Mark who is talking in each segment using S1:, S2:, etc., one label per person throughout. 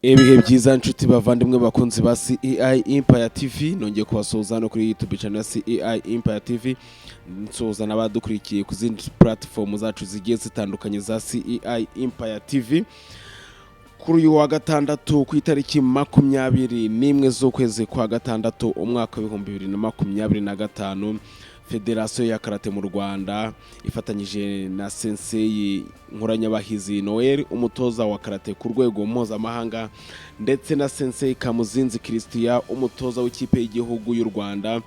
S1: Ibihe byiza, nshuti bavandimwe, bakunzi ba CEI Empire TV. Nongeye kubasuhuza hano kuri YouTube channel ya CEI Empire TV, nsuhuza n'abadukurikiye ku zindi platform zacu zigiye zitandukanye za CEI Empire TV. Kuri uyu wa gatandatu, ku itariki 21 z'ukwezi kwa gatandatu, umwaka wa 2025, Federasiyo ya Karate mu Rwanda ifatanyije na Sensei Nkuranyabahizi Noel, umutoza wa karate ku rwego mpuzamahanga, ndetse na Sensei Kamuzinzi Christian, umutoza w'ikipe y'igihugu y'u Rwanda,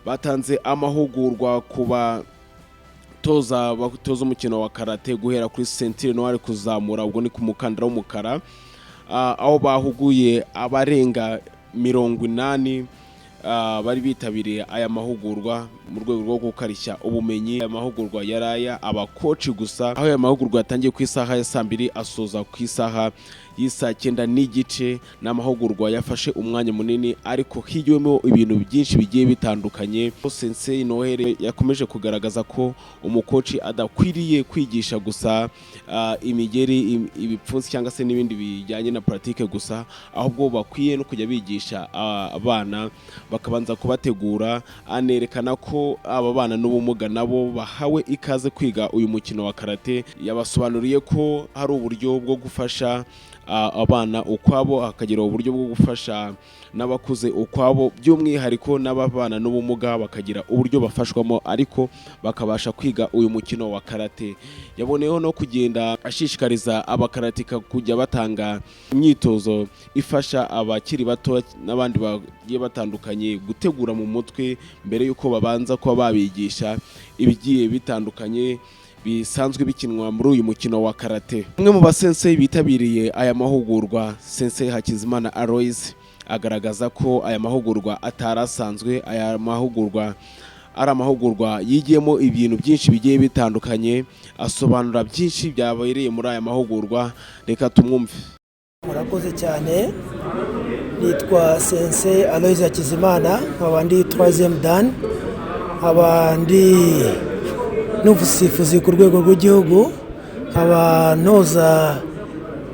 S1: batanze amahugurwa ku batoza batoza umukino wa karate guhera kuri ceinture noire kuzamura, ubwo ni ku mukandara w'umukara. Aho bahuguye abarenga 80 bari bitabiriye aya mahugurwa mu rwego rwo gukarishya ubumenyi. Aya mahugurwa yari aya abakoci gusa, aho aya mahugurwa yatangiye ku isaha ya saa 2 asoza ku isaha y'isaa 9:30. Ni amahugurwa yafashe umwanya munini, ariko higiwemo ibintu byinshi bigiye bitandukanye. Sensei Noel yakomeje kugaragaza ko umukoci adakwiriye kwigisha gusa imigeri, ibipfunsi cyangwa se n'ibindi bijyanye na pratique gusa, ahubwo bakwiye no kujya bigisha abana, bakabanza kubategura. Anerekana ko aba bana n'ubumuga nabo bahawe ikaze kwiga uyu mukino wa karate. Yabasobanuriye ko hari uburyo bwo gufasha abana ukwabo, hakagira uburyo bwo gufasha n'abakuze ukwabo, by'umwihariko n'ababana n'ubumuga bakagira uburyo bafashwamo, ariko bakabasha kwiga uyu mukino wa karate. Yaboneyeho no kugenda ashishikariza abakaratika kujya batanga imyitozo ifasha abakiri bato n'abandi bagiye batandukanye gutegura mu mutwe mbere y'uko babanza kuba babigisha ibigiye bitandukanye bisanzwe bikinwa muri uyu mukino wa karate. Umwe mu basensei bitabiriye aya mahugurwa, Sensei Hakizimana Aloys, agaragaza ko aya mahugurwa atari asanzwe. Aya mahugurwa ari amahugurwa yigiyemo ibintu byinshi bigiye bitandukanye. Asobanura byinshi byabereye muri aya mahugurwa. Reka tumwumve.
S2: Murakoze cyane. Nitwa Sensei Aloys Hakizimana, nkaba ndi troisième dan, nkaba ndi n'umusifuzi ku rwego rw'igihugu, nkaba ntoza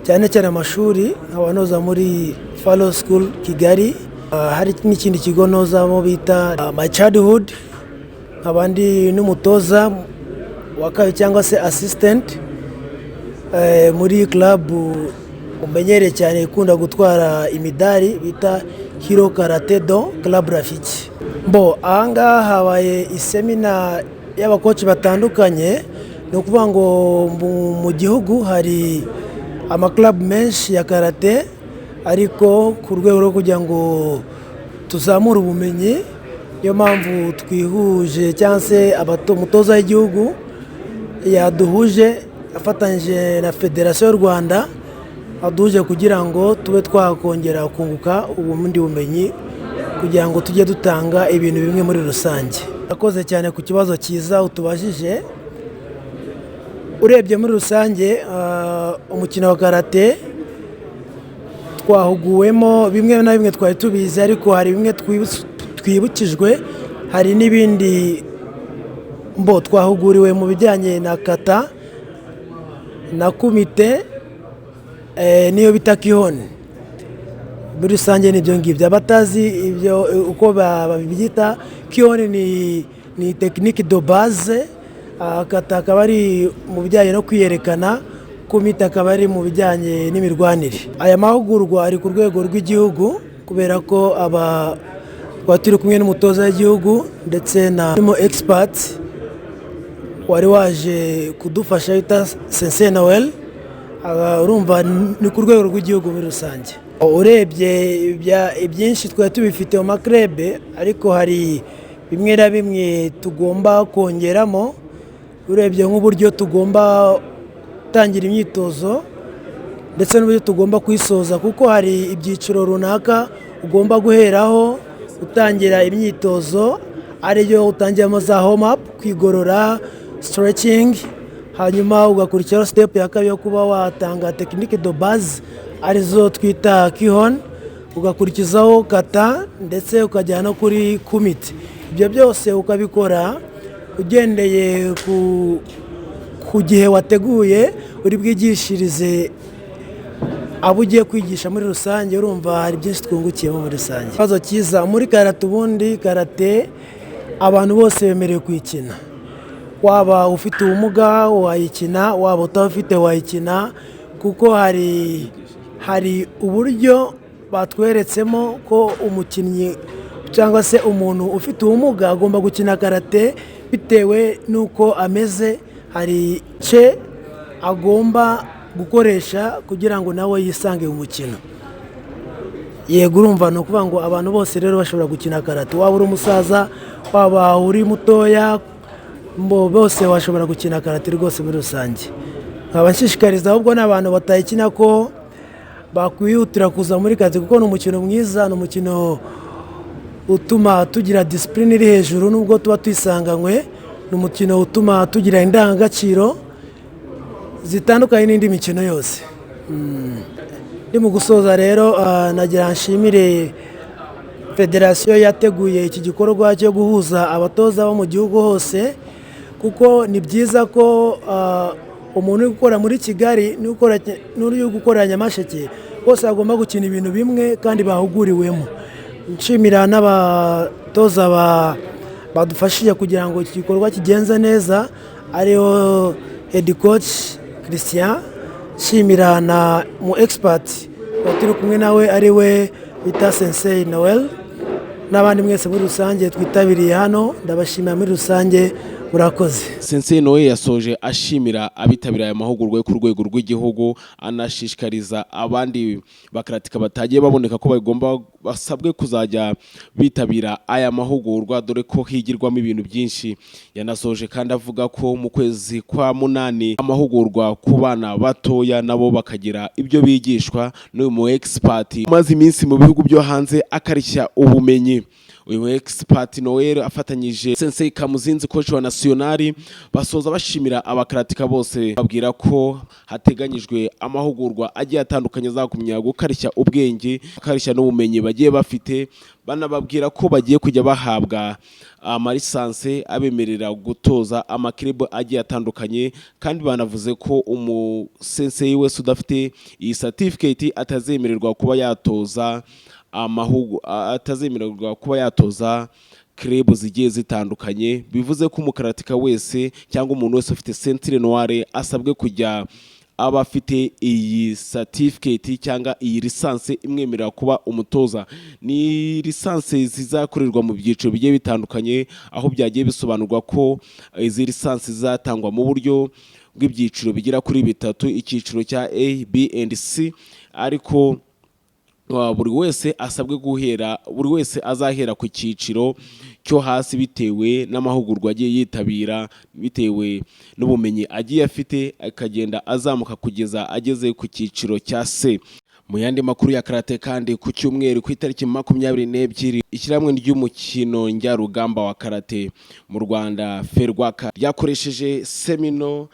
S2: cyane cyane amashuri, nkaba ntoza muri Faro School Kigali. Hari n'ikindi kigo ntozamo bita My Childhood, nkaba ndi n'umutoza wa kabiri cyangwa se assistant muri club umenyereye cyane ikunda gutwara imidari bita Hero Karate Do Club Rafiki. Bo ahangaha habaye iseminar y'abakoci batandukanye. Ni ukuvuga ngo mu gihugu hari amaclub menshi ya karate, ariko ku rwego rwo kugira ngo tuzamure ubumenyi, niyo mpamvu twihuje cyangwa se umutoza w'igihugu yaduhuje afatanyije na Federasiyo y'u Rwanda, aduhuje kugira ngo tube twakongera kunguka ubundi bumenyi, kugira ngo tujye dutanga ibintu bimwe muri rusange. Akoze cyane ku kibazo cyiza utubajije. Urebye muri rusange, umukino wa karate twahuguwemo bimwe na bimwe twari tubizi, ariko hari bimwe twibukijwe, hari n'ibindi mbo twahuguriwe mu bijyanye na kata na kumite, niyo bita kihon. Muri rusange nibyo ngibyo. Abatazi ibyo uko babyita, kihon ni technique de base, kata akaba ari mu bijyanye no kwiyerekana, kumite akaba ari mu bijyanye n'imirwanire. Aya mahugurwa ari ku rwego rw'igihugu kubera ko aba twaba turi kumwe n'umutoza w'igihugu ndetse na expert wari waje kudufasha bita Sensei Noel. Urumva ni ku rwego rw'igihugu muri rusange. Urebye ibyinshi twari tubifite mu maclub, ariko hari bimwe na bimwe tugomba kongeramo. Urebye nk'uburyo tugomba gutangira imyitozo ndetse n'uburyo tugomba kuyisoza, kuko hari ibyiciro runaka ugomba guheraho utangira imyitozo, ariyo utangiramo za warm up, kwigorora, stretching, hanyuma ugakurikiraho step ya kabiri yo kuba watanga technique de base, arizo twita kihon, ugakurikizaho kata, ndetse ukajyana no kuri kumite. Ibyo byose ukabikora ugendeye ku gihe wateguye uri bwigishirize. Abo ugiye kwigisha muri rusange, urumva hari byinshi twungukiyemo muri rusange. Ikibazo cyiza. Muri karate, ubundi karate abantu bose bemerewe kuyikina. Waba ufite ubumuga wayikina, waba utabufite wayikina, kuko hari uburyo batweretsemo ko umukinnyi cyangwa se umuntu ufite ubumuga agomba gukina karate bitewe n'uko ameze. Hari ce agomba gukoresha kugira ngo nawe yisange mu mukino. Yego, urumva ni ukuvuga ngo abantu bose rero bashobora gukina karate, waba uri umusaza, waba uri mutoya, bose bashobora gukina karate rwose muri rusange. Nkaba nshishikariza ahubwo n'abantu batayikina ko bakwihutira kuza muri karate, kuko ni umukino mwiza, ni umukino utuma tugira discipline iri hejuru nubwo tuba tuyisanganywe, ni umukino utuma tugira indangagaciro zitandukanye n'indi mikino yose. Ndi mu gusoza rero, nagira nshimire federasiyo yateguye iki gikorwa cyo guhuza abatoza bo mu gihugu hose, kuko ni byiza ko umuntu uri gukora muri Kigali n'uri gukorera Nyamasheke bose bagomba gukina ibintu bimwe kandi bahuguriwemo. Nshimira n'abatoza badufashije kugira ngo iki gikorwa kigenze neza, ariho head coach Christian, nshimira na mu expert turi kumwe nawe, ari we bita Sensei Noel, n'abandi mwese muri rusange twitabiriye hano. Ndabashimira muri rusange, murakoze.
S1: Sensei Noel yasoje ashimira abitabiriye aya mahugurwa yo ku rwego rw'igihugu, anashishikariza abandi bakaratika batagiye baboneka ko bagomba basabwe kuzajya bitabira aya mahugurwa, dore ko higirwamo ibintu byinshi. Yanasoje kandi avuga ko mu kwezi kwa munani amahugurwa ku bana batoya nabo bakagira ibyo bigishwa n'uyu mu expert umaze iminsi mu bihugu byo hanze akarishya ubumenyi. Uyu expert Noel afatanyije Sensei Kamuzinzi, coach wa nationale, basoza bashimira abakaratika bose, babwira ko hateganyijwe amahugurwa agiye atandukanye azakumya gukarishya ubwenge, akarishya n'ubumenyi bagiye bafite. Banababwira ko bagiye kujya bahabwa amalisanse abemerera gutoza amakiribu agiye atandukanye, kandi banavuze ko umusensei wese udafite iyi certificate atazemererwa kuba yatoza club zigiye zitandukanye. Bivuze ko umukaratika wese cyangwa umuntu wese ufite ceinture noire asabwe kujya aba afite iyi certificate cyangwa iyi licence imwemerera kuba umutoza. Ni licence zizakorerwa mu byiciro bigiye bitandukanye, aho byagiye bisobanurwa ko izi licence zizatangwa mu buryo bw'ibyiciro bigera kuri bitatu: icyiciro cya A, B and C. Ariko buri wese asabwe guhera, buri wese azahera ku cyiciro cyo hasi bitewe n'amahugurwa agiye yitabira, bitewe n'ubumenyi agiye afite, akagenda azamuka kugeza ageze ku cyiciro cya C. Mu yandi makuru ya karate kandi, ku cyumweru ku itariki 22, ishyirahamwe ry'umukino njyarugamba wa karate mu Rwanda, FERWAKA, ryakoresheje seminar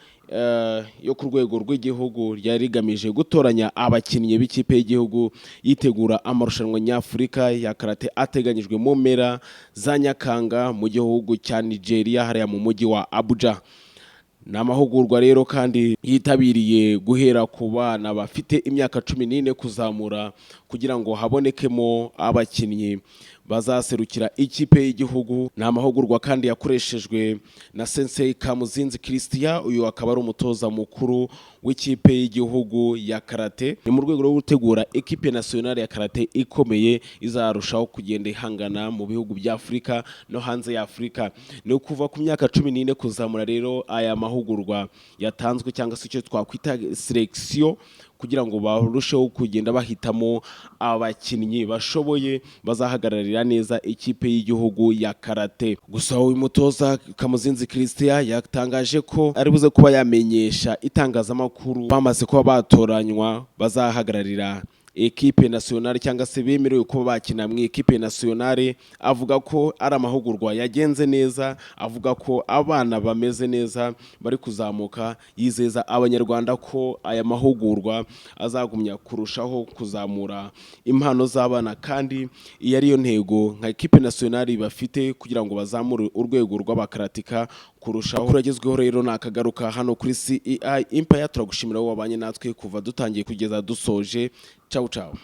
S1: yo ku rwego rw'igihugu ryari rigamije gutoranya abakinnyi b'ikipe y'igihugu yitegura amarushanwa nyafurika ya karate ateganyijwe mu mpera za Nyakanga mu gihugu cya Nigeria, hariya mu mujyi wa Abuja. Ni amahugurwa rero kandi yitabiriye guhera ku bana bafite imyaka 14 kuzamura, kugira ngo habonekemo abakinnyi bazaserukira ikipe y'igihugu. Ni amahugurwa kandi yakoreshejwe na Sensei Kamuzinzi Christian, uyu akaba ari umutoza mukuru w'ikipe y'igihugu ya karate. Ni mu rwego rwo gutegura équipe nationale ya karate ikomeye izarushaho kugenda ihangana mu bihugu bya Afurika no hanze ya Afurika. Ni ukuva ku myaka 14 kuzamura rero aya mahugurwa yatanzwe, cyangwa se icyo twakwita selection, kugira ngo barusheho kugenda bahitamo abakinnyi bashoboye bazahagararira neza ikipe y'igihugu ya karate. Gusa uyu mutoza Kamuzinzi Christian yatangaje ko ari buze kuba yamenyesha itangazamakuru bamaze kuba batoranywa bazahagararira équipe nationale, cyangwa se bemerewe kuba bakina mu équipe nationale. Avuga ko ari amahugurwa yagenze neza, avuga ko abana bameze neza bari kuzamuka, yizeza Abanyarwanda ko aya mahugurwa azagumya kurushaho kuzamura impano z'abana, kandi iyi ariyo ntego nka équipe nationale bafite kugira ngo bazamure urwego rw'abakaratika. Kurushaho amakuru agezweho rero nakagaruka hano kuri CEI Empire. Turagushimira wowe wabanye natwe kuva dutangiye kugeza dusoje. Ciao ciao.